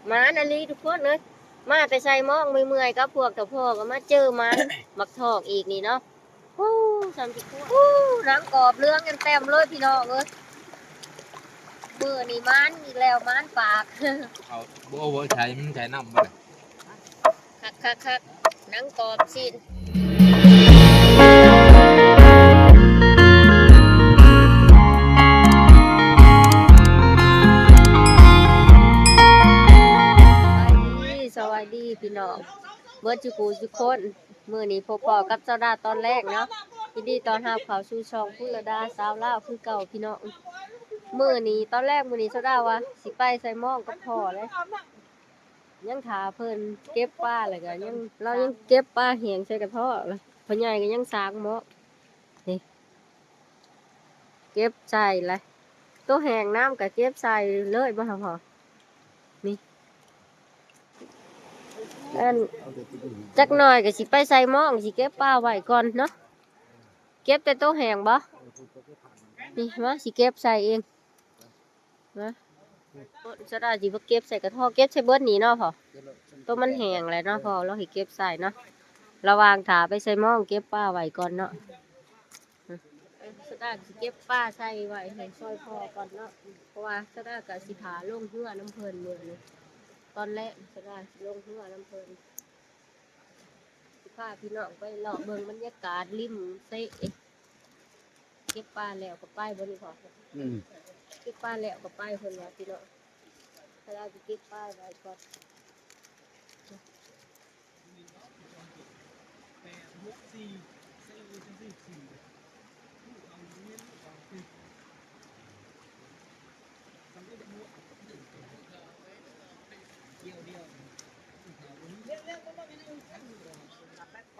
ໝານອີ່ຫຼີທຸກຄົນເອີຍ ມາແຕ່ໄຊມອງເມື່ອຍໆ ກັບພວກເຖົ້າພໍ່ກໍມາເຈີໝານ ບັກທອກອີກນີ້ເນາະ. ໂອ້ ຊ່ຳຊິກວນ ໂອ້ ໜັງກອບເຫຼືອງແຕ່ມໆ ເລີຍພີ່ນ້ອງເອີຍ. ມື້ນີ້ໝານອີກແລ້ວ ໝານປາກ ເຂົາບໍ່ເອົາໃສ່ ມັນໃສ່ນ້ຳບໍ່ໄດ້. ຄັກໆໆ ໜັງກອບຊີ້ນ. ສະບາຍດີ ສະບາຍດີພີ່ນ້ອງເບິດສູ່ຜູ້ສູ່ຄົນ. ມື້ນີ້ພົບພໍ້ກັບເຈົ້າດາຕອນແລງເນາະ. ຍິນດີຕ້ອນຮັບເຂົ້າສູ່ຊ່ອງພຸລະດາສາວລາວຄືເກົ່າພີ່ນ້ອງ. ມື້ນີ້ຕອນແລງ ມື້ນີ້ເຈົ້າດາວ່າຊິໄປໄຊມອງກັບພໍ່ເດ້. ຍັງຖ້າເພິ່ນເກັບປາ ແລ້ວກໍຍັງ ລາວຍັງເກັບປາແຫ້ງໃສ່ກະເທາະ ແລ້ວພໍ່ໃຫຍ່ກໍຍັງສາງໝໍ້ ນີ້ ເກັບໃສ່ລະ ໂຕແຫ້ງນ້ຳກໍເກັບໃສ່ເລີຍບໍ່ ພໍ່? ນີ້ ອັນ ຈັກໜ່ອຍກໍຊິໄປໃສ່ໝອງ ຊິເກັບປາໄວ້ກ່ອນເນາະ. ເກັບແຕ່ໂຕແຫ້ງບໍ່? ນີ້ ມາ ຊິເກັບໃສ່ເອງ. ນະ ສະດາຊິບໍ່ເກັບໃສ່ກະເທາະ ເກັບໃສ່ເບິດນີ້ເນາະພໍ່. ໂຕມັນແຫ້ງແລ້ວເນາະພໍ່ ລາວໃຫ້ເກັບໃສ່ເນາະ. ລະຫວ່າງຖ້າໄປໃສ່ໝອງ ເກັບປາໄວ້ກ່ອນເນາະ. ສະດາຊິເກັບປາໃສ່ໄວ້ໃຫ້ຊ່ອຍພໍ່ກ່ອນເນາະ ເພາະວ່າສະດາກໍຊິຖ້າລົງເຮືອນຳເພິ່ນມື້ນີ້. ຕອນແລງສະດາຊິລົງເຮືອນຳເພິ່ນ ຊິພາພີ່ນ້ອງໄປເລາະເບິ່ງບັນຍາກາດລິມເຊ. ເກັບປາແລ້ວກໍໄປບໍ່ນີ້ພໍ່? ອືມ ເກັບປາແລ້ວກໍໄປເພິ່ນວ່າພີ່ນ້ອງ. ຖ້າເຮົາຊິເກັບປາໄວ້ກ່ອນ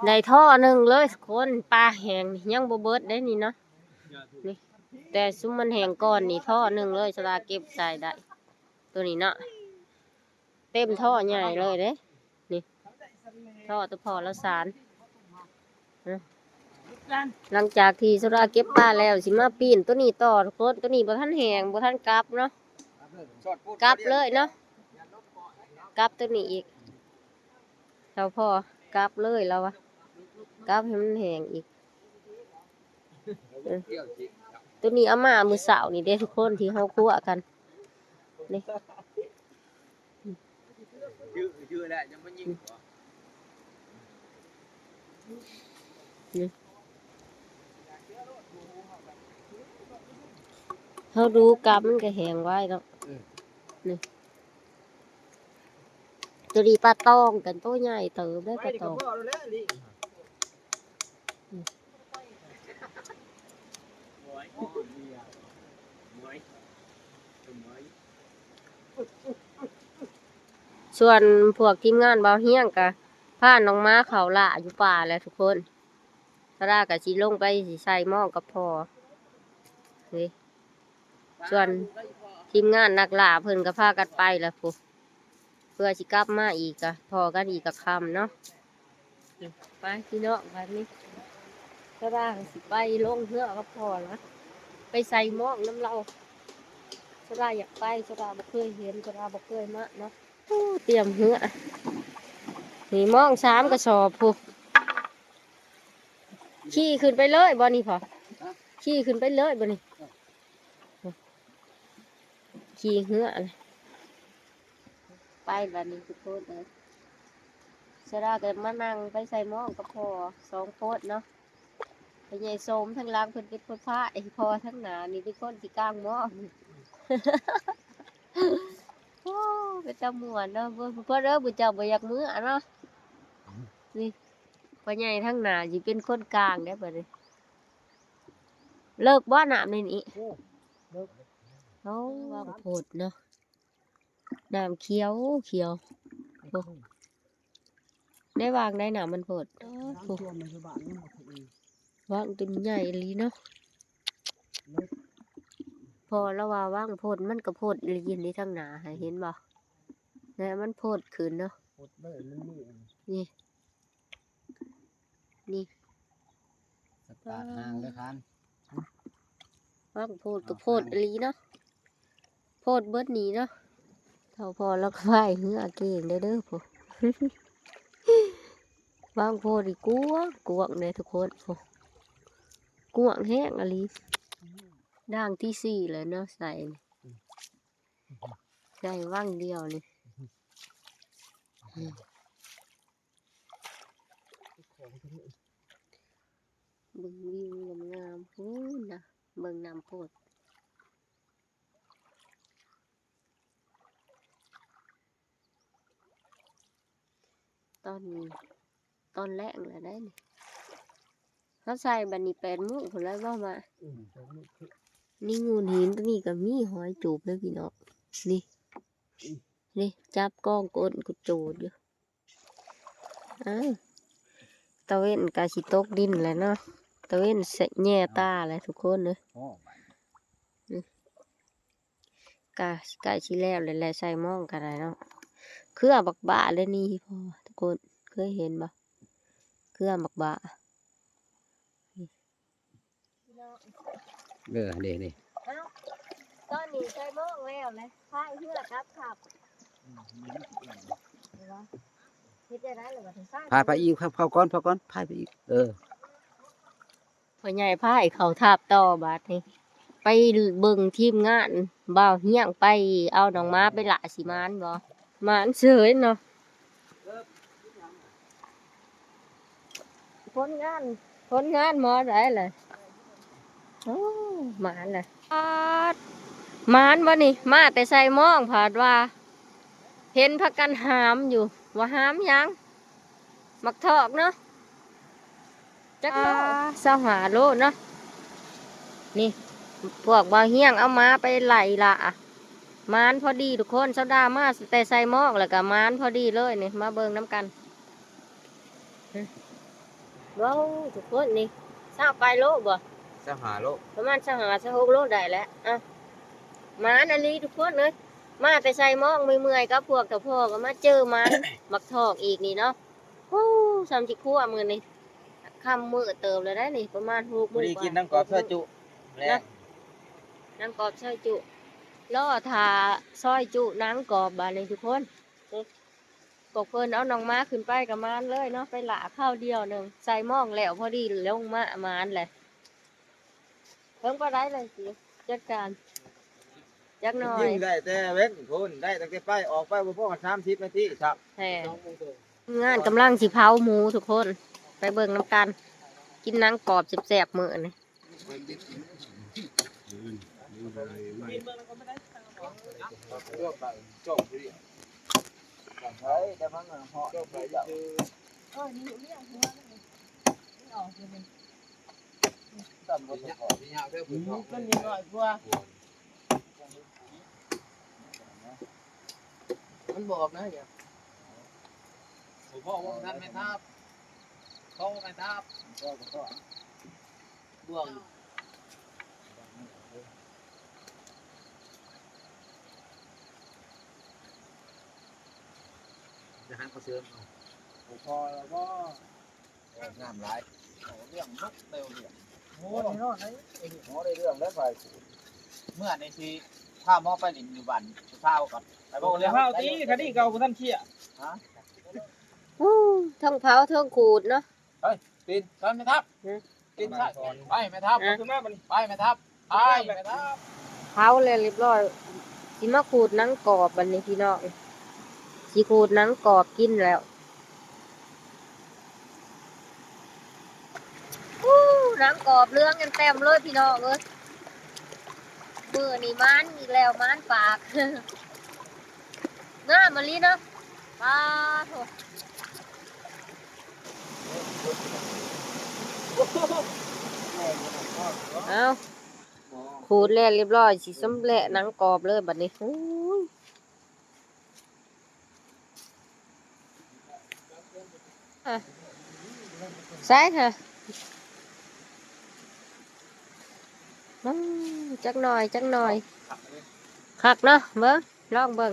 ໄດ້ທໍ່ໜຶ່ງເລີຍທຸກຄົນ ປາແຫ້ງນີ້ຍັງບໍ່ເບິດເດ້ນີ້ເນາະ. ນີ້ ແຕ່ຊຸມມັນແຫ້ງກ່ອນນີ້ ທໍ່ໜຶ່ງເລີຍ ສະດາເກັບໃສ່ໄດ້ ໂຕນີ້ເນາະ ເຕັມທໍ່ໃຫຍ່ເລີຍເດ້. ນີ້ ທໍ່ໂຕພໍ່ລາວສານ ນະ ຫຼັງຈາກທີ່ສະດາເກັບປາແລ້ວ ຊິມາປີ້ນໂຕນີ້ຕໍ່ທຸກຄົນ. ໂຕນີ້ບໍ່ທັນແຫ້ງ ບໍ່ທັນກັບເນາະ ກັບເລີຍເນາະ ກັບໂຕນີ້ອີກ. ເຈົ້າພໍ່ກັບເລີຍລາວວ່າ ກັບໃຫ້ມັນແຫ້ງອີກ. ເອີ ໂຕນີ້ເອົາມາມື້ເຊົ້ານີ້ເດ້ທຸກຄົນ ທີ່ເຮົາຄົວກັນນີ້. ນີ້ ເຮົາດູກັບມັນກໍແຫ້ງໄວເນາະ. ນີ້ ໂຕນີ້ປາຕອງກັນ ໂຕໃຫຍ່ເຕີບເດ້ປາຕອງ. ສ່ວນພວກທີມງານບ່າວຮຽງກະພານ້ອງໝາເຂົ້າລ່າຢູ່ປ່າແຫຼະທຸກຄົນ. ສາລາກໍຊິລົງໄປ ຊິໃສ່ໝອງກັບພໍ່ເດ້. ສ່ວນທີມງານນັກລ່າເພິ່ນກໍພາກັນໄປລະພຸ້ນ ເພື່ອຊິກັບມາອີກ ກໍພໍ້ກັນອີກກະຄ່ຳເນາະ. ໄປພີ່ນ້ອງ ບາດນີ້ສາລາກໍຊິໄປລົງເຮືອກັບພໍ່ລະ ໄປໃສ່ໝອງນຳລາວ. ສາລາຢາກໄປ ສາລາບໍ່ເຄີຍເຫັນ ສາລາບໍ່ເຄີຍມາເນາະ. ໂອ້ ຕຽມເຮືອ ນີ້ໝອງສາມກະສອບພຸ້ນ. ຂີ່ຂຶ້ນໄປເລີຍບໍ່ນີ້ພໍ່? ຂີ່ຂຶ້ນໄປເລີຍບໍ່ນີ້? ຂີ່ເຮືອ ໄປບາດນີ້ທຸກຄົນເອີຍ. ສາລາກໍມານັ່ງໄປໃສ່ໝອງກັບພໍ່ສອງຄົນເນາະ. ພໍ່ໃຫຍ່ສົມທາງຫຼັງເພິ່ນເປັນຄົນພາ ໄອ້ພໍ່ທາງໜ້ານີ້ເປັນຄົນຊິກາງໝອງ. ໂອ້ ເປັນຕາມ່ວນເນາະ ເບິ່ງເພິ່ນເດີ ຜູ້ເຈົ້າບໍ່ຢາກເມືອເນາະ. ນີ້ ພໍ່ໃຫຍ່ທາງໜ້າຊິເປັນຄົນກາງເດ້ບາດນີ້. ເລິກບໍ່ນ້ຳໃນນີ້? ໂອ້ ເລິກ. ໂອ້ ຫວ່າງໂພດເນາະ ນ້ຳຂຽວຂຽວ. ໂອ້ ໄດ້ຫວ່າງໄດ້ນ້ຳມັນໂພດ. ໂອ້ ຫວ່າງຕົວໃຫຍ່ອີ່ຫຼີເນາະ. ພໍລາວວ່າຫວ່າງໂພດ ມັນກໍໂພດອີ່ຫຼີເດ້ ທາງໜ້າ ໃຫ້ເຫັນບໍ່? ແລ້ວມັນໂພດຂຶ້ນເນາະ. ນີ້ ນີ້ ສະຕາດຫ່າງເດີຄັນ. ຫວ່າງໂພດກໍໂພດອີ່ຫຼີເນາະ. ໂພດເບິດນີ້ເນາະ. ເຂົາພໍ້ລາວກໍພາຍເຮືອເກັ່ງເດີ້ ເດີ້ ພຸ້ນ ວາງໂພນີ້ກວ້າງໆເດ້ທຸກຄົນ ໂອ້ ກວ້າງແຮງອີ່ຫຼີ. ດ່າງທີສີ່ແລ້ວເນາະ ໃສ່ນີ້ ໃສ່ວັງດຽວນີ້ ເບິ່ງວິວງາມໆ ພຸ້ນນະ ເບິ່ງນ້ຳໂພດ. ຕອນນີ້ ຕອນແລງແລ້ວໄດ໋ນີ້ ເຮົາໃສ່ບັດນີ້ແປດໂມງພຸ້ນແລ້ວບໍ່ມາ. ອືມ ແປດໂມງ ນີ້ໂງນຫີນຕົວນີ້ກໍມີຫອຍຈູບເດ້ພີ່ນ້ອງ ນີ້ ນີ້ ຈັບກອງກົ້ນກຸດໂຈດຢູ່. ອ້າວ ຕາເວັນກໍຊິຕົກດິນແລ້ວເນາະ ຕາເວັນແຍງຕາແລ້ວທຸກຄົນເອີຍ. ອໍ ນີ້ ກະໃກ້ຊິແລ້ວແລ້ວແຫຼະ ໃສ່ມອງກໍໄດ້ເນາະ. ເຄືອບັກບ້າເລີຍນີ້ ພໍ່ ທຸກຄົນເຄີຍເຫັນບໍ່ ເຄືອບັກບ້າ. ເອີ ນີ້ໆ ເອົ້າ ຕອນນີ້ໃສ່ມອງແລ້ວແຫຼະ ພາຍເຮືອກັບຄັບ ເຮັດໄດ້ຫຼາຍແລ້ວບັດນີ້ ພາຍໄປອີກ ເຂົ້າກ່ອນ ເຂົ້າກ່ອນ ພາຍໄປອີກ ເອີ. ພໍ່ໃຫຍ່ພາຍເຂົ້າທັບຕໍ່ບາດນີ້ ໄປເບິ່ງທີມງານບ່າວຮຽງ ໄປເອົາໜອງໝາໄປຫຼ້າ ຊິໝານບໍ່? ໝານເສີຍເນາະ. ຜົນງານ ຜົນງານໝໍໃດລະ? ໂອ້ ໝານລະ ປາດ ໝານບໍ່ນີ້? ມາແຕ່ໃສ່ມອງ ພາດວ່າເຫັນພາກັນຫາມຢູ່ ວ່າຫາມຫຍັງ? ໝາກທອກເນາະ ຈັກໂລ? ອ່າ ຊາວຫ້າໂລເນາະ. ນີ້ ພວກບ່າວຮຽງເອົາໝາໄປໄລ່ຫຼ້າ ໝານພໍດີທຸກຄົນ. ຊາວດາມາແຕ່ໃສ່ມອງ ແລ້ວກໍໝານພໍດີເລີຍນີ້ ມາເບິ່ງນຳກັນ. ວ້າວ ທຸກຄົນ ນີ້ ຊາວປາຍໂລບໍ່? ຊາວຫ້າໂລ ປະມານຊາວຫ້າ ຊາວຫົກໂລໄດ້ແຫຼະ. ອ່ະ ໝານອີ່ຫຼີທຸກຄົນເອີຍ ມາແຕ່ໃສ່ມອງເມື່ອຍໆ ກັບພວກເຖົ້າພໍ່ກໍມາເຈີໝານ ໝາກທອກອີກນີ້ເນາະ. ໂອ້ ສ່ຳຊິຄົວມື້ນີ້ ຄ່ຳມືດເຕີບແລ້ວໄດ໋ນີ້ ປະມານຫົກໂມງ ພໍດີກິນໜັງກອບຊອຍຈຸ ແລະ ໜັງກອບຊອຍຈຸ ລໍຖ້າຊອຍຈຸໜັງກອບບາດນີ້ທຸກຄົນ. ນີ້ ພວກເພິ່ນເອົາໜອງໝາຂຶ້ນໄປກໍໝານເລີຍເນາະ ໄປຫຼ້າຄາວດຽວໜຶ່ງ ໃສ່ມອງແລ້ວພໍດີລົງມາໝານແຫຼະ. ເພິ່ນບໍ່ໄດ້ເລີຍຊິຈັດການຈັກໜ້ອຍ ຍິງໄດ້ແຕ່ເວັນພຸ້ນ ໄດ້ຕັ້ງແຕ່ໄປ ອອກໄປບໍ່ພໍກັນສາມສິບນາທີຊ້ຳ. ແທ້ ງານກຳລັງຊິເຜົາໝູທຸກຄົນ ໄປເບິ່ງນຳກັນ ກິນໜັງກອບແຊບໆມື້ນີ້. ມັນບໍ່ອອກນະ ບໍ່ພໍວ່ານັ້ນແມ່ທັບ ພໍແມ່ທັບ ບ່ວງ ຈະຫັນເຂົາເສີມເອົາ ບໍ່ພໍແລ້ວບໍ່? ງາມຫຼາຍ ເອົາເລື່ອງນກແນວເລື່ອງ ໂອ້ ໂອ້ ໄດ້ເລື່ອງເດ້ ພໍໄດ້ເລື່ອງແລ້ວ ໄປ ເມື່ອນີ້ຊິພາໝໍໄປຫຼິ້ນຢູ່ບ້ານຜູ້ສາວກ່ອນ ໄປເວົ້າເລື່ອງ ເວົ້າຕິ ຄະດີເກົ່າບໍ່ທັນເຄຍ ຮະ ໂອ້ ເທິງເຜົາເທິງຂູດເນາະ. ເຮີ້ຍ ປີນ ໄປແມ່ທັບ ຮະ ປີນໃສ່ ໄປແມ່ທັບ ຮະ ຂຶ້ນມາບັດນີ້ ໄປແມ່ທັບ ໄປແມ່ທັບ ເຜົາແລ້ວຮຽບຮ້ອຍ ຊິມາຂູດໜັງກອບບັດນີ້ພີ່ນ້ອງ ຊິຂູດໜັງກອບກິນແລ້ວ. ໂອ້ ໜັງກອບເຫຼືອງແຕ່ມເລີຍພີ່ນ້ອງເອີຍ ມື້ນີ້ໝານອີກແລ້ວ ໝານປາກ ງາມອີ່ຫຼີເນາະ ປາໂທ້. ເອົາ ຂູດແລ້ວຮຽບຮ້ອຍ ຊິຊຳແຫຼະໜັງກອບເລີຍບັດນີ້ ໂອ້ຍ. ໃສ່ຫະ ອືມ ຈັກໜ້ອຍ ຈັກໜ້ອຍ ຄັກເນາະ ເບິ່ງ ລອງເບິ່ງ. ໂ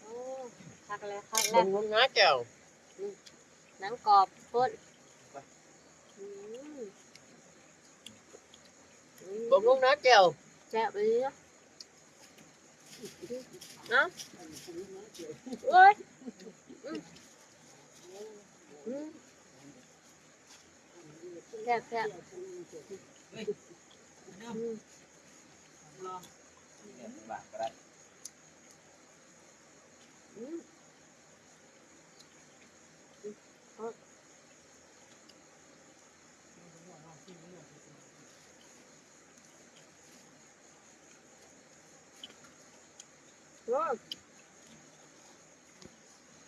ໂອ້ ຄັກແລ້ວ ຄັກແລ້ວ ເບິ່ງໜ້າແຈ່ວ ອືມ ໜັງກອບພຸ້ນ ອືມ ອືມ ເບິ່ງໜ້າແຈ່ວ ແຊບອີ່ຫຼີ ເນາະ ໂອ້ຍ ອືມ ອືມ ແຊບໆ ອືມ ອືມ ໂອ້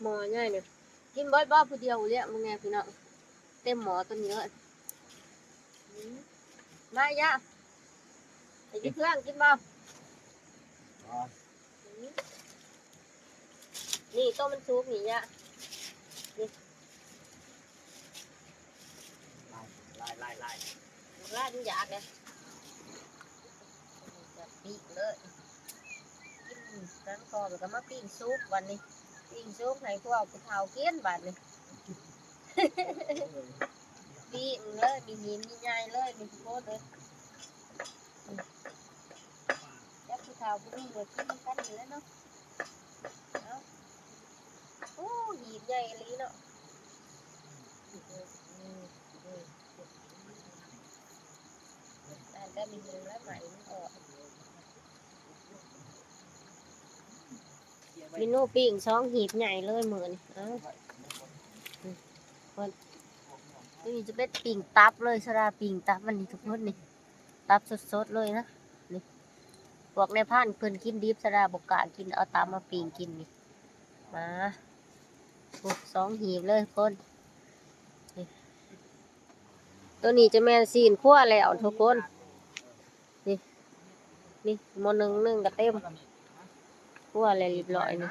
ໝໍ້ໃຫຍ່ນີ້ ກິນເບິດບໍ່ຜູ້ດຽວ ລ້ຽງເບິ່ງແດ່ພີ່ນ້ອງ ເຕັມໝໍ້ໂຕນີ້ເລີຍ ອືມ ມາ ຢາ ໄປກິນເຄື່ອງ ກິນບໍ່? ນີ້ ໂຕມັນສຸກນີ້ ຢາ ນີ້ ຫຼາຍໆໆ ຫຼາຍ ມັນຢາກເດ້ ປີ້ງເລີຍ ກິນໜັງກອບ ແລ້ວກໍມາປີ້ງສຸກ ບັດນີ້ ປີ້ງສຸກໃຫ້ພວກຜູ້ເຖົ້າກິນ ບັດນີ້ ປີ້ງເລີຍ ມີຫີນມີໃຫຍ່ເລີຍ ມີທຸກຄົນເລີຍ ຈັກຜູ້ເຖົ້າຜູ້ໜຸ່ມກໍກິນນຳກັນນີ້ແຫຼະເນາະ ເອົາ ໂອ້ ຫີນໃຫຍ່ອີ່ຫຼີເນາະ ເມນູປີ້ງສອງຫີບໃຫຍ່ເລີຍມື້ນີ້ ເອົາ ໂຕນີ້ຈະເປັນປີ້ງຕັບເລີຍ ສາວດາປີ້ງຕັບມັນນີ້ທຸກຄົນນີ້ ຕັບສົດໆເລີຍນະ ນີ້ ພວກນາຍພານເພິ່ນກິນດິບ ສາວດາບໍ່ກ້າກິນ ເອົາຕັບມາປີ້ງກິນນີ້ ມາ ໂອ້ ສອງຫີບເລີຍທຸກຄົນ ນີ້ ໂຕນີ້ຈະແມ່ນຊີ້ນຄົວແລ້ວທຸກຄົນ ນີ້ ນີ້ໝໍ້ໜຶ່ງໜຶ່ງກໍເຕັມ ຄົວແລ້ວຮຽບຮ້ອຍນີ້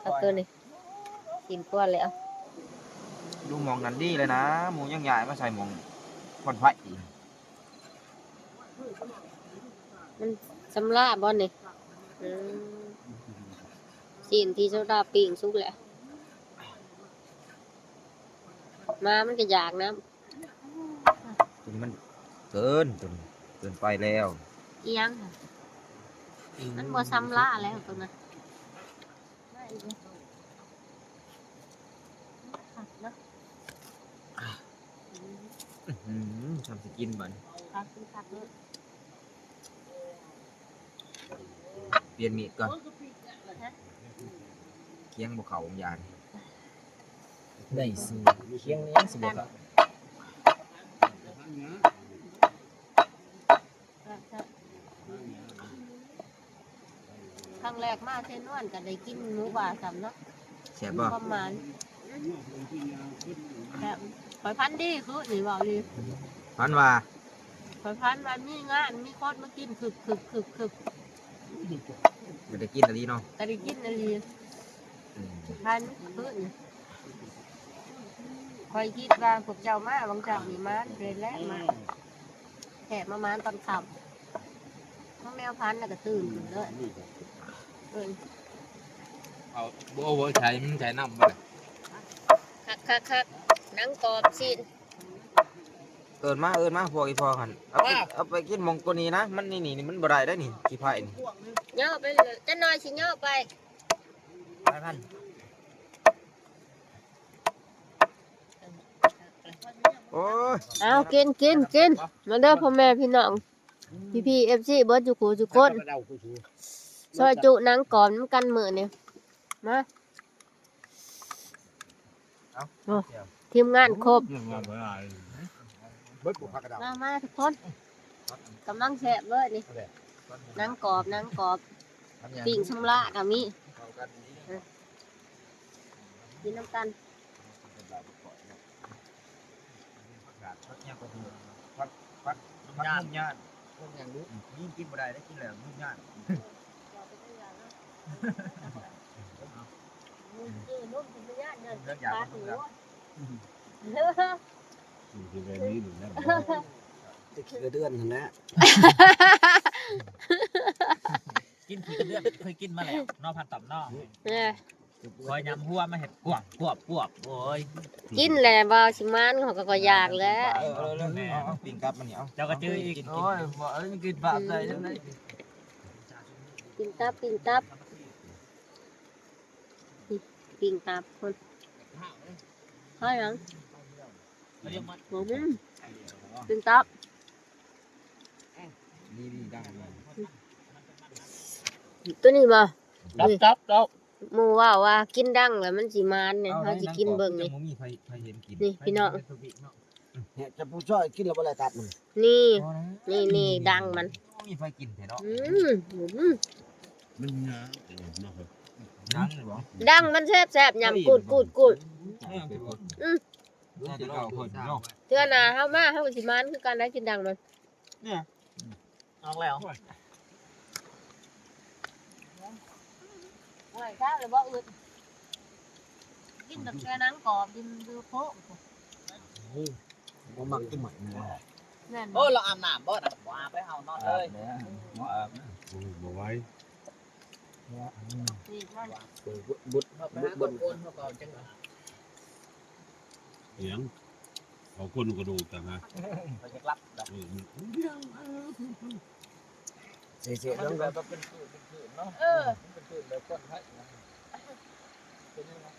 ເອົາໂຕນີ້ ຊີ້ນຄົວແລ້ວ ຢູ່ໝ່ອງນັ້ນດີເລີຍນະ ໝູຍັງຍ້າຍມາໃສ່ໝ່ອງຄວັນໄຟອີກ ມັນຊຳລະບໍ່ນີ້? ອືມ ຊີ້ນທີ່ສາວດາປີ້ງສຸກແລ້ວ ໝາມັນກໍຢາກນຳ ຕົວນີ້ມັນເກີນ ຕົວນີ້ເກີນໄປແລ້ວ ອີຫຍັງ? ມັນບໍ່ຊຳລະແລ້ວຕົວນັ້ນ ຄັກເນາະ ອືມ ຊຳຊິກິນບັດນີ້ ຄັກຄືຄັກເລີຍ ປ່ຽນມີດກ່ອນ ຮະ ຄຽງບໍ່ເຂົ້າຂອງຢານ ໄດ້ຊື່ ຄຽງນີ້ຍັງຊິບໍ່ເຂົ້າ ຄັກແທ້ ຄັ້ງແລກມາເຊນວນກໍໄດ້ກິນໝູປ່າຊ້ຳເນາະ ແຊບບໍ່? ປະມານ ແຊບ ຂ້ອຍຝັນດີຄືນນີ້ ເວົ້າອີ່ຫຼີ ຝັນວ່າ ຂ້ອຍຝັນວ່າມີງານ ມີຄົນມາກິນຄຶບໆໆ ກໍໄດ້ກິນອີ່ຫຼີເນາະ ກໍໄດ້ກິນອີ່ຫຼີ ອືມ ຝັນຄືນນີ້ ຂ້ອຍຄິດວ່າພວກເຈົ້າມາຫວ່າງເຈົ້ານີ້ ມາເລີຍແຫຼະ ມາ ແຂກມາໝານຕອນຄ່ຳ ຂອງແນວພັນແລ້ວກໍຕື່ນຂຶ້ນເລີຍ ເອີ້ນ ເອົາ ບໍ່ ບໍ່ໃສ່ ມັນໃສ່ນ້ຳບໍ່ໄດ້ ຄັກໆໆ ໜັງກອບຊີ້ນ ເອີ້ນມາ ເອີ້ນມາ ພວກອີ່ພໍ່ຫັ້ນ ເອົາໄປ ເອົາໄປກິນໝ່ອງໂຕນີ້ນະ ມັນນີ້ ນີ້ ນີ້ ມັນບໍ່ໄດ້ເດ້ນີ້ ຂີ້ໄຜ່ນີ້ ຍໍໄປ ຈັກໜ່ອຍຊິຍໍໄປ ໄປພັນ. ໂອ້ຍ ເອົາ ກິນ ກິນ ກິນ ມາເດີພໍ່ແມ່ພີ່ນ້ອງ ພີ່ໆ ເອັຟຊີ ເບິດສູ່ຄູ່ສູ່ຄົນ ຊອຍຈຸໜັງກອບນຳກັນມື້ນີ້ ມາ ເອົາ ໂອ້ ທີມງານຄົບ ເບິດບໍ່ ຜັກກະເດົາ ມາ ມາທຸກຄົນ ກຳລັງແຊບເລີຍນີ້ ໜັງກອບ ໜັງກອບ. ປີ້ງສຳລະກໍມີ ເອີ ກິນນຳກັນ. ພັກ ພັກ ພັກງຸ້ມຍາດ ພວກຫຍັງດຸ ຍິງກິນບໍ່ໄດ້ ໄດ້ກິນແລ້ວງຸ້ມຍາດ ເອີ ນຸ້ມກິນຍາດ ເລື່ອງຢາກ ປາກຫູ ມັນຄືແບບນີ້ນີ້ນະ ແຕ່ຂີ້ກະເດືອນຫັ້ນແຫຼະ ກິນຂີ້ກະເດືອນ ເຄີຍກິນມາແລ້ວເນາະ ພັນຕອມເນາະ ເອີ ຂ້ອຍຍຳຫົວມາເຮັດກວບ ກວບ ກວບ ໂອ້ຍ ກິນແລ້ວບໍ່ຊິມານ ເຮົາກໍ ກໍຢາກແລ້ວ ເອີ ເອີ ເອີ ປີ້ງຕັບມັນນີ້ ເອົາ ເຈົ້າກໍຈື່ອີກ ໂອ້ຍ ບໍ່ ເອີ ກິນປາກໃສ່ຈັ່ງໃດ ປີ້ງຕັບ ປີ້ງຕັບ ນີ້ ປີ້ງຕັບຄົນ ເຮັດຫຍັງ ບໍ່ມີ ປີ້ງຕັບ ນີ້ໆ ດັງ ຕົວນີ້ບໍ່ ຕັບ ນີ້ ຕັບ ຕັບ ໝູ່ເວົ້າວ່າກິນດັງແລ້ວມັນຊິມານນີ້ ເຮົາຊິກິນເບິ່ງນີ້ ບໍ່ມີໃຜ ໃຜເຫັນກິນ ນີ້ພີ່ນ້ອງ ເນາະ ແຮະ ຈະຜູ້ຊ່ອຍກິນແລ້ວບໍ່ໄດ້ຕັບມັນ ນີ້ ນີ້ ນີ້ ດັງມັນ ບໍ່ມີໃຜກິນແທ້ເນາະ ອືມ ອືມ ມັນຫຍັງເນາະ ດັງມັນແຊບໆ ຍຳກູດໆ ກູດ ອືມ ໜ້າຈະເກົ່າເພິ່ນເນາະ ເທື່ອໜ້າເຮົາມາເຮົາກໍຊິມານຄືກັນໄດ໋ ກິນດັງມັນ ເນຍ ອອກແລ້ວ ໂອ້ຍ ເຊົ້າແລ້ວບໍ່ອຶດ ກິນແຕ່ໜັງກອບ ກິນຢູ່ໂພະ ບໍ່ມັກກິນໃໝ່ ແມ່ນ ໂອ້ ລາວອາບນ້ຳບໍ່ນະ ບໍ່ອາບ ໄປເຮົານອນເລີຍ ອາບແລ້ວ ບໍ່ອາບນະ ໂອ້ຍ ບໍ່ໄຫວ ນີ້ມັນ ເອີ ບຸດ ບຸດ ບຸດ ບຸດ ບຸດ ຫຍັງ ເອົາຄົນກະດູກຕ່າງຫາກ ມັນຈະກັບດອກ ເອີ ເສຍໆ ແບບວ່າເປັນພືດ ເປັນພືດເນາະ ເອີ ເປັນພືດແລ້ວກ້ອນໄພນະ ເປັນຫຍັງວະ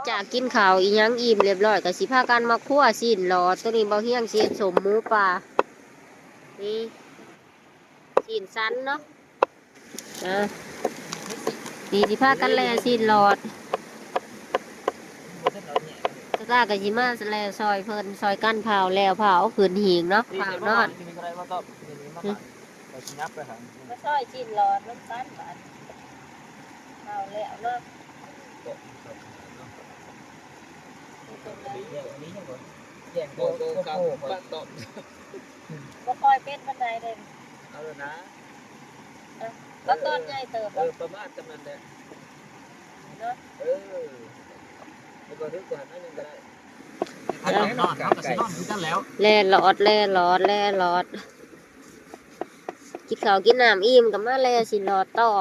ຈາກກິນເຂົ້າອີ່ຫຍັງອີ່ມລຽບຮ້ອຍ ກໍຊິພາກັນມາຄົວຊີ້ນຫຼອດ ໂຕນີ້ເບົາຮຽງຊິເຮັດສົ້ມໝູປ່າ ນີ້ ຊີ້ນສັນເນາະ ອ່າ ນີ້ຊິພາກັນແລ່ຊີ້ນຫຼອດ ສະຕາກໍຊິມາແລ່ຊ່ອຍເພິ່ນ ຊ່ອຍກັນເຜົາ ແລ່ເຜົາຂຶ້ນຫີງເນາະ ເຜົານອນ ມາຊ່ອຍຊີ້ນຫຼອດນຳກັນບາດ ເຜົາແລ້ວເນາະ ບໍ່ຄ່ອຍເປັນປານໃດເດ້ ເອົາແລ້ວນະ ເອີ ເອົາຕອນໃຫຍ່ເຕີບ ເອີ ປະມານສ່ຳນັ້ນແຫຼະເນາະ ເອີ ແຕ່ວ່າຖືກກວ່າໜ້ອຍໜຶ່ງກໍໄດ້ ເຮົາກໍຊິນອນຄືກັນແລ້ວ ແລ່ຫຼອດ ແລ່ຫຼອດ ແລ່ຫຼອດ ກິນເຂົ້າກິນນ້ຳອີ່ມກໍມາແລ່ຊີ້ນຫຼອດຕໍ່.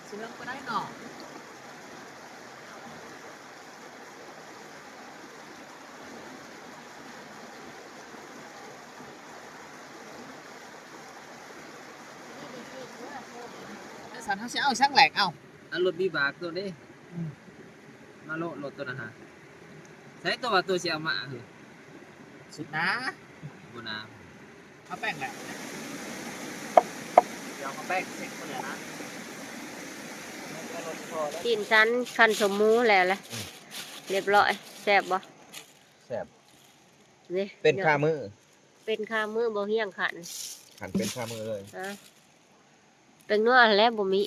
ຊິລົງບໍ່ໄດ້ເນາະ ຈັ່ງຊັ້ນເຮົາຊິເອົາສັງແຫຼກ ເອົາ ເອົາລົດວິບາກໂຕເດ້ ອືມ ມາໂລະ ລົດໂຕນັ້ນຫາ ໃສໂຕວ່າໂຕຊິເອົາມາ ເຮີ້ຍ ສຸດໜາ ບໍ່ໜາ ເອົາແປ້ງແຫຼະ ດຽວເອົາແປ້ງເຊັກມື້ນີ້ນະ ຊີ້ນສັນ ຄັນສົມໝູແລ້ວລະ ອືມ ລຽບຮ້ອຍ ແຊບບໍ່? ແຊບ ນີ້ ເປັນຄາມື້ ເປັນຄາມື້ ບໍ່ຮຽງຂັນ ຂັນເປັນຄາມື້ເລີຍ ອ່າ ແປ້ງນົວຫັ້ນແຫຼະບໍ່ມີ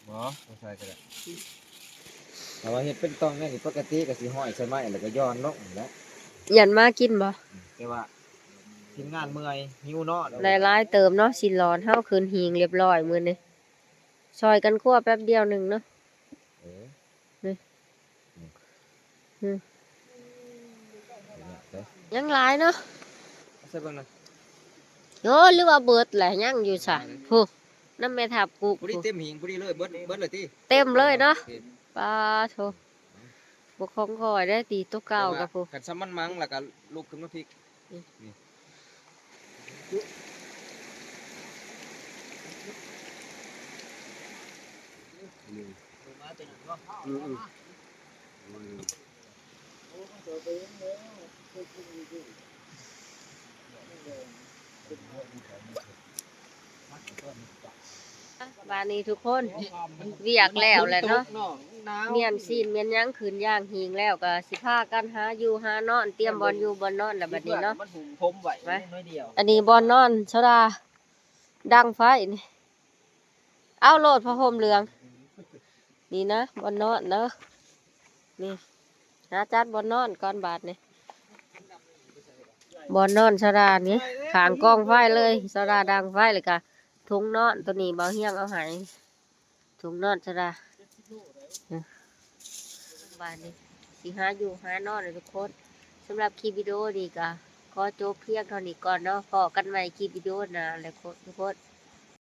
ບໍ່ ບໍ່ໃສ່ກໍໄດ້ ຖ້າວ່າເຮັດເປັນຕ່ອງແນວນີ້ ປົກກະຕິກໍຊິຫ້ອຍໃສ່ໄມ້ ແລ້ວກໍຢ່ອນລົງຫັ້ນແຫຼະ ຢ້ານໝາກິນບໍ່ ແຕ່ວ່າທີມງານເມື່ອຍ ຫິວນອນ ຫຼາຍໆເຕີບເນາະ ຊີ້ນຫຼອດເຮົາຂຶ້ນຫີງລຽບຮ້ອຍມື້ນີ້ ຊ່ອຍກັນຄົວແປັບດຽວໜຶ່ງເນາະ ເອີ ນີ້ ອືມ ຍັງຫຼາຍເນາະ ໃສ່ເບິ່ງນະ ໂອ້ ຫຼືວ່າເບິດແຫຼະ ຍັງຢູ່ຊະ ອືມ ພຸ້ນ ນຳແມ່ທັບກຸກ ພໍດີເຕັມຫີງພໍດີເລີຍ ເບິດ ເບິດເລີຍຕິ ເຕັມເລີຍເນາະ ໂອເຄ ປາໂທ ບໍ່ຂອງຂ້ອຍໄດ້ຕິ ໂຕເກົ່າກໍພຸ້ນ ຄັນຊຳມັນມັງແລ້ວກໍລຸກຂຶ້ນມາພິກ ນີ້ ນີ້ ອືມ ອືມ. ບາດນີ້ທຸກຄົນ ວຽກແລ້ວແຫຼະເນາະ ມ້ຽນຊີ້ນມ້ຽນຫຍັງຂຶ້ນຢ່າງຫີງແລ້ວ ກໍຊິພາກັນຫາຢູ່ຫານອນ ຕຽມບ່ອນຢູ່ບ່ອນນອນແລ້ວບັດນີ້ເນາະ. ອັນນີ້ບ່ອນນອນສາວດາ ດັງໄຟນີ້ ເອົາໂລດຜ້າຫົ່ມເຫຼືອງ ນີ້ນະ ບ່ອນນອນເດີ ນີ້ ຫາຈັດບ່ອນນອນກ່ອນບາດນີ້. ບ່ອນນອນສາວດານີ້ ຂ້າງກອງໄຟເລີຍ ສາວດາດັງໄຟ ແລ້ວກະຖົງນອນໂຕນີ້ ເບົາຮຽງເອົາໃຫ້ ຖົງນອນສາວດາ. ບາດນີ້ຊິຫາຢູ່ຫານອນແລ້ວທຸກຄົນ. ສຳລັບຄລິບວິດີໂອນີ້ກະຂໍຈົບພຽງເທົ່ານີ້ກ່ອນເນາະ. ພໍ້ກັນໃໝ່ຄລິບວິດີໂອໜ້າແຫຼະທຸກຄົນ.